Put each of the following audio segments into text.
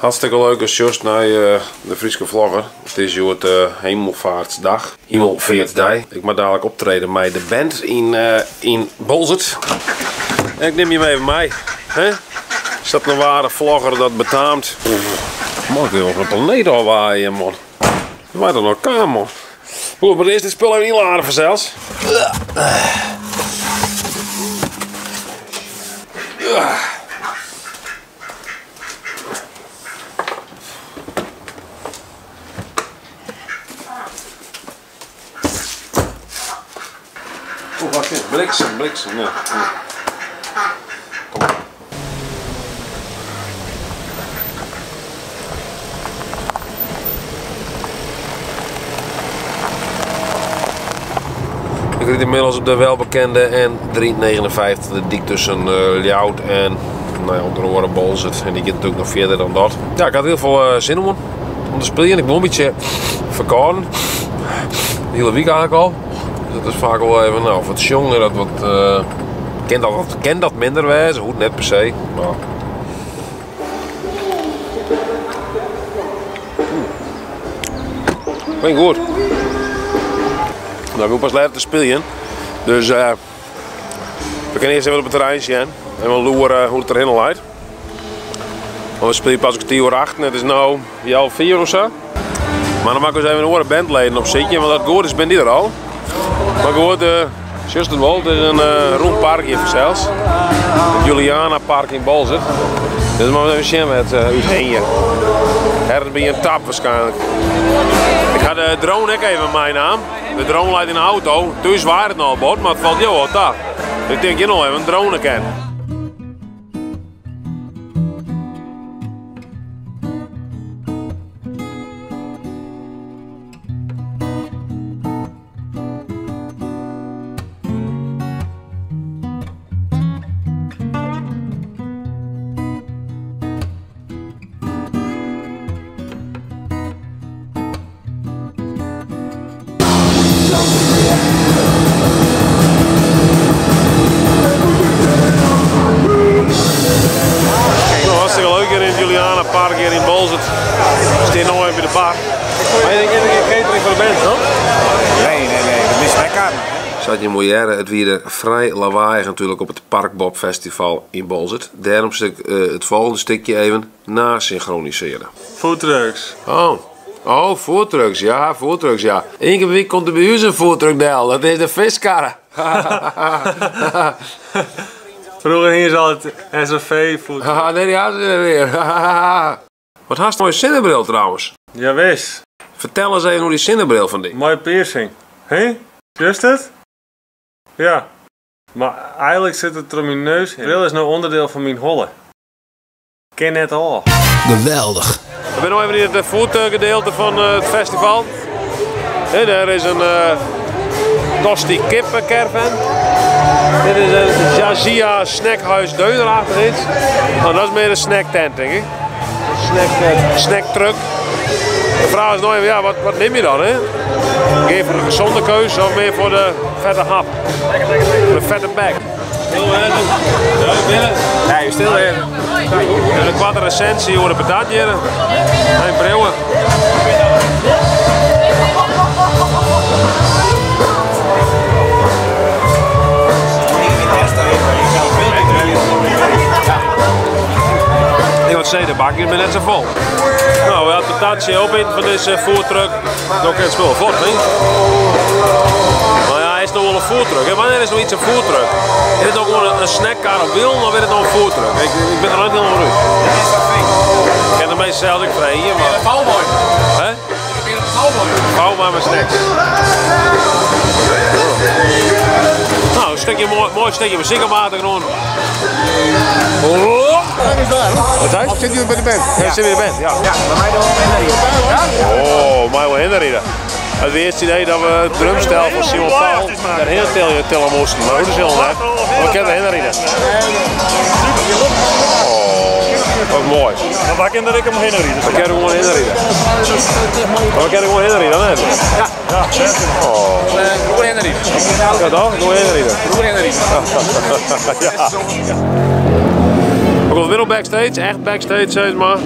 Hartstikke leuk ast sjochst nei de Fryske Vlogger. It is hjoed Hemelvaartsdag. Himelfeartsdei. Ik moat dadlik optrede mei de band yn yn Boalsert. En ik nim jim even mei. Hè? Is dat in ware vlogger dat betaamt? Man, ik wil op een planeet ôfwaaien, man. Waait in orkaan, man. Goed, maar earst dit spul even ynlade fansels. Oh, wacht even. Bliksem, bliksem. Ja. Kom maar. Ik ried inmiddels op de welbekende N359, de dyk tussen uh, Ljouwert en nou ja, onder oare Boalsert. En die gaat natuurlijk nog verder dan dat. Ja, ik had heel veel uh, zin om, om te spelen. Ik ben een beetje verkouden. De hele week eigenlijk al. Dus dat is vaak wel even, nou, voor het jongen dat wat, uh, ken dat, ken dat minder wezen, hoecht net per se. Maar... Klinkt goed. Nou, ik wil pas later te spelen. Dus uh, we kunnen eerst even op het terrein zien. En we loeren hoe het erin lijkt. Want we spelen pas 8:15 en het is nu 3:30 of zo. Maar dan maken we eens even een oren bandleden op zitje, want dat goed is, ben die er al. Maar goed, uh, het wel, het is een uh, rond parkje zelfs. Het Juliana Park in Boalsert. Dus we even zien met uh, uit hier. Her bij een tap waarschijnlijk. Ik ga de drone ook even mijn naam. De drone lijkt in de auto. Thuis waar het nog bot, maar het valt jou wat daar. Ik denk je nog even een drone ken. Hartstikke leuk hier in het Juliana Park hier in Boalsert. We staan nog even bij de bar. Maar je denkt even geen catering voor de band, toch? Nee, nee, nee, dat is lekker. Zat je mooi het weer vrij lawaaiig natuurlijk op het Parkbop Festival in Boalsert. Daarom zal ik uh, het volgende stukje even nasynchroniseren. Foodtrucks. Oh. Oh, foodtrucks, ja, foodtrucks, ja. Eén keer per week komt er bij u een foodtruck del, dat is de viskarre. Vroeger hier is altijd SAV food. nee, die hadden ze weer. Wat had je mooie zonnebril trouwens? Jawis. Vertel eens even hoe die zonnebril van die. Mooie piercing. Hé? Just het? Ja. Maar eigenlijk zit het om mijn neus. De bril is nou onderdeel van mijn holle. Ken net al. Geweldig. We zijn nog even in het foodgedeelte van het festival. En daar is een uh, tosti kip caravan. Dit is een Jazia snackhuis Deunerachtig iets. Nou, dat is meer een snacktent, denk ik. Snack, snacktruck. De vraag is nog even, ja, wat, wat neem je dan, hè? Geef voor de gezonde keuze of meer voor de vette hap? Voor de vette bek. Stil hè? binnen. Nee, stil even. En een kwart recensie over de patat hier. En brillen. Ik wat zei, de bak is net zo vol. Nou, we hadden patatje opeten van deze foodtruck. Nog het spul voort, hè? Maar ja, is nog wel een foodtruck. Hè? Wanneer is nog iets een foodtruck? Is het nog gewoon een snackcar op wiel of is het nog een foodtruck? Ik, ik ben er nooit helemaal uit. Ik ken de meeste zelf ik vrij hier, maar... Cowboy. Hè? Ik ben een cowboy. Cowboy met snacks. Nou, een stukje, mooi, mooi stukje muziek op achtergrond. Wat zei Of zit u bij de band? Ja, zit bij de band, ja. Ja, bij mij dan Henry. Oh, mij wel Henry. Het eerste idee dat we het drumstel van Simon Paul daarheen tillen, tillen moesten. Maar hoe is het net? We kennen Henry. Oh, wat mooi. Maar waar kan ik hem heen rijden? We kunnen gewoon heen rijden. We kunnen gewoon heen rijden, hè? Ja. Ja, Oh. Gewoon heen rijden. Ja, toch? Gewoon heen rijden. Gewoon heen rijden. Ja. We komme wer op backstage, echt backstage sis mar.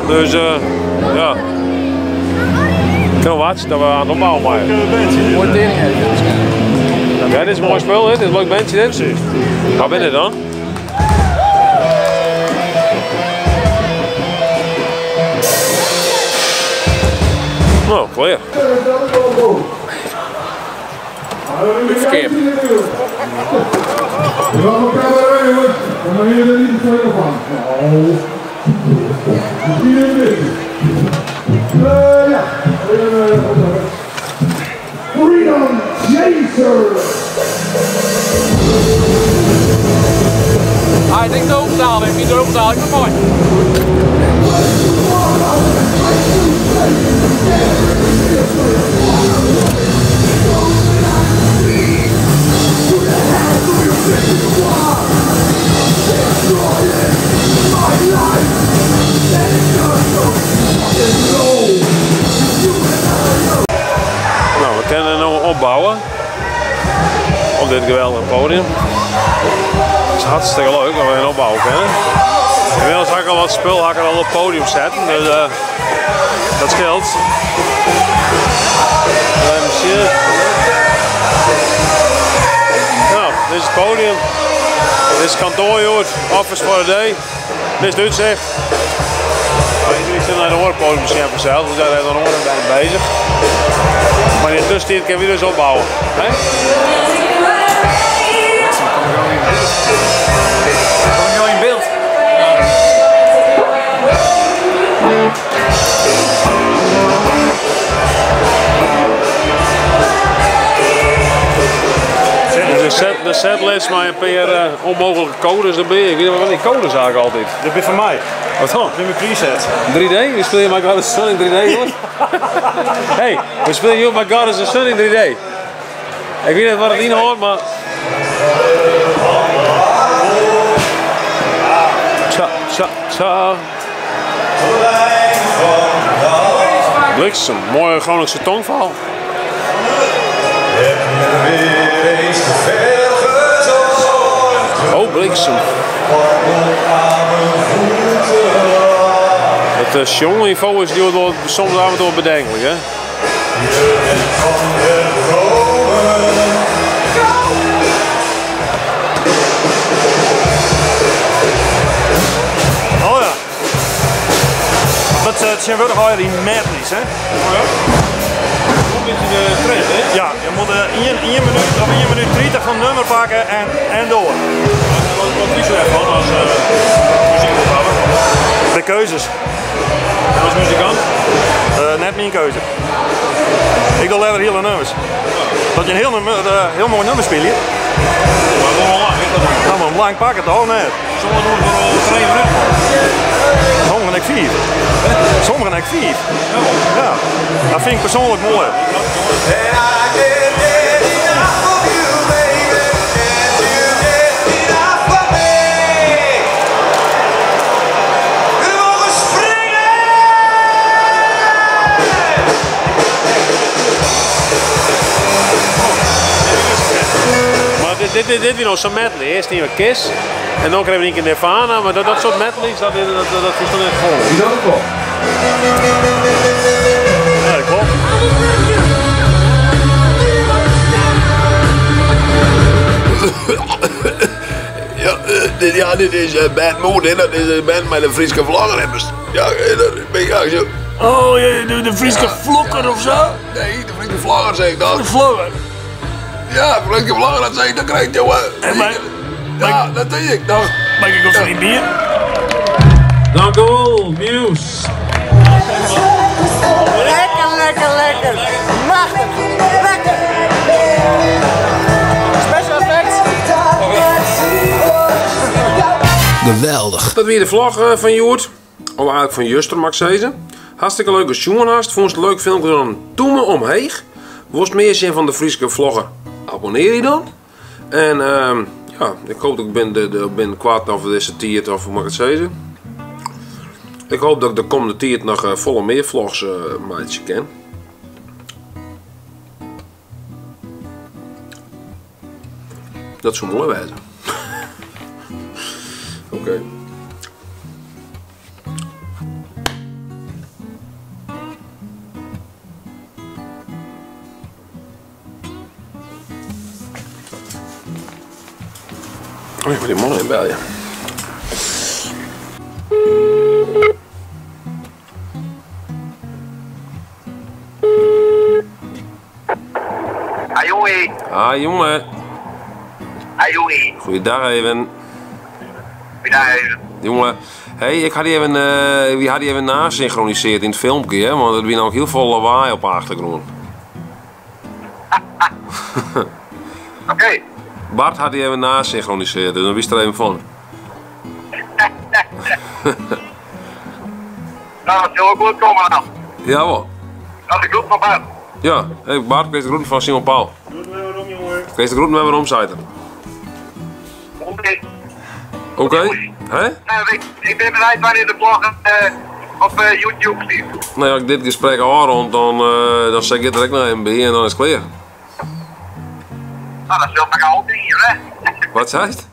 Dus ja. Ik kin wachtsje dat we oan it opbouwen meie. Moai tering Ja, dit is in moai spul, dit is in leuk bandje dit. Wa binne dit dan? No, klear. Útferkeap. Ah, ik denk de overbetaling. Wie de overbetaling nog mooi. No, we kinne no opbouwe op dit geweldige podium. Het is hartstikke leuk dat we een opbouwen kunnen. Inmiddels ha ik al wat spul ha ik al op het podium zetten, dus dat scheelt. Even zien. Nou, dit is het podium. Dit is het kantoor, jongens. Office for the day. Dit is het uitzicht. Iedereen zit naar de oorpodium misschien vanzelf, we zijn er nog oren bij bezig. Maar in de tussentijd kunnen we dus opbouwen. Hè? Kom ik nou in beeld? De setlist met een paar onmogelijke codes erbij. Ik weet niet wat die codes eigenlijk altijd. Dat ben van mij. Wat dan? Dat is mijn preset. 3D? We spelen My God is the Sun in 3D, hoor. Hey, we spelen hier My God is the Sun in 3D. Ik weet niet wat het inhoudt, maar... Tja, tja, tja. Bliksem, mooie Groningse tongval. Oh, bliksem. Het jongniveau is nu soms af en toe bedenkelijk, hè? Oh ja. Dat zijn we al die medleys, hè? Oh ja. Een beetje de trend, hè? Ja, je moet 1 minuut of 1 minuut 30 van nummer pakken en door. Wat kies je ervan als muziekliefhebber? De keuzes. En als muzikant? Net mijn keuze. Ik doe liever hele nummers. Dat je een heel mooi nummer speelt hier. Maar wel lang, hè? Dat moet. Nou, maar lang pakken toch net. Sommigen doen het wel 2 minuten. Sommigen ik 4. Sommigen ik 4. Ja. Dat vind ik persoonlijk mooi. Maar dit is nog zo'n medley. Eerst nieuwe Kiss en dan krijgen we een keer Nirvana, maar dat soort medleys, dat is dan net vol. Die dat ook wel. Ja, dat klopt. Ja, dit is Bad Moon, hè. Dat is een band met de Friese vlaggenremmers. Ja, dat ben ik eigenlijk zo. Oh, ja, de Friese Ja. vlokker of zo? Nee, de Friese vlagger zeg ik dan. De vlogger? Ja, Friese vlagger, dat zeg ik, dat krijg ik, jongen. En maar, Ja, dat denk ik dan. Mag ik ook van die bier? Dank u wel, Muse. Lekker, lekker, lekker. Machtig, lekker. Special effects. Geweldig. Dat weer de vlog van Joert. Of eigenlijk van Juster, mag ik zeggen. Hartstikke leuke jongenhast. Vond het een leuk filmpje dan toemen omheeg. Worst meer zin van de Friese vlogger? Abonneer je dan. En ja, ik hoop dat ik ben de, ben kwaad of deze tiert of hoe mag ik het zeggen. Ik hoop dat ik de komende tijd nog volle meer vlogs maatje ken. Dat zou mooi wezen. Oké. Oh, ik moet die man inbellen. Ah jongen, Ah jongen, ah jongen, goeiedag even. Goeiedag even. Jongen, hey, ik had die even, wie had die even nasynchroniseerd in het filmpje, hè? Want er was nou heel veel lawaai op de achtergrond. Oké, Bart had die even nasynchroniseerd, dus dan wist er even van. nou dat zal ook goed komen dan. Jawel. Dat is goed van Bart. Ja, hey Bart, kreeg de groeten van Simon Paul. Doe het waarom, jongen. Kreeg de groeten met waarom, zei hij. Oké. Oké, hè? Nou, ik ben benieuwd wanneer de vlog op YouTube ziet. Nou ja, als ik dit gesprek afrond, dan zeg ik het er ook nog even bij en dan is het klaar. Nou, dat zullen we elkaar opdingen, hè? Wat zei het?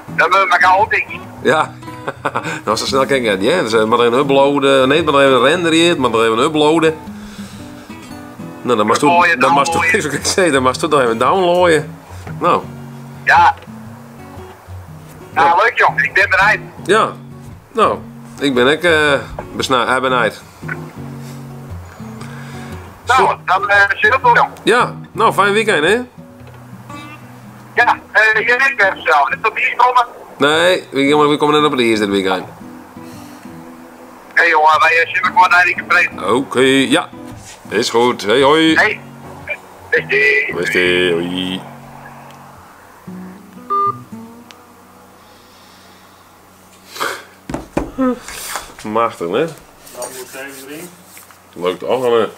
Dat moeten we elkaar opdingen. Ja, nou zo snel kan ik het, ja. Dus, maar even uploaden, nee, maar even renderen, maar even uploaden. Nou, dan mag Uploaden, dan mag downloaden. ik zei, dan mag je nog even downloaden. Nou, Ja. Nou, leuk jong, ik ben benieuwd. ja. Nou, ik ben ook benijd. Nou, dan zit het wel, jong. Ja, nou, fijn weekend, hè? Ja, jij bent zelf. Net op hier komen. Nee, we komen net op het eerste dit weekend. Oké jongen, wij zitten gewoon naar die gepreten. Oké, ja. Is goed. Hey, hoi. Hey. Beste. Beste, hoi. Machtig, hè? Dan moet even erin. Leuk toch, hè?